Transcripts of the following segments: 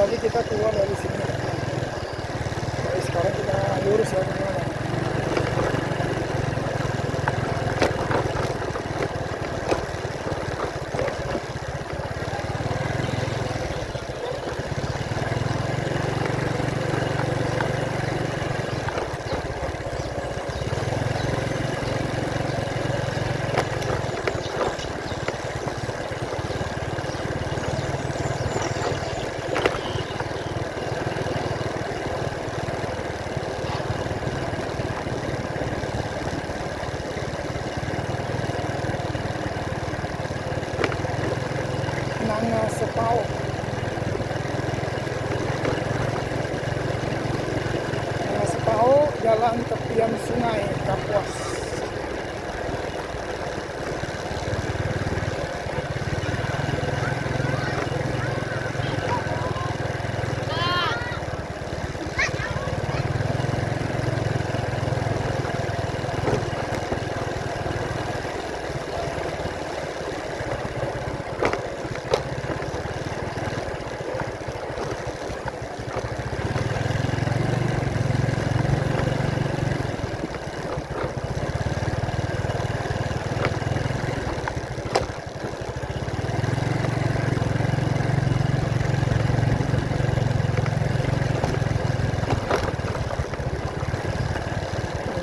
tadi kita keluar dari sini. Jadi sekarang kita lurus ya teman-teman. Nanga Sepau. Nanga Sepau, jalan tepian sungai Kapuas.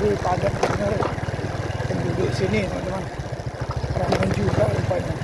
Jadi padat benar penduduk sini teman-teman, ramai juga rupanya.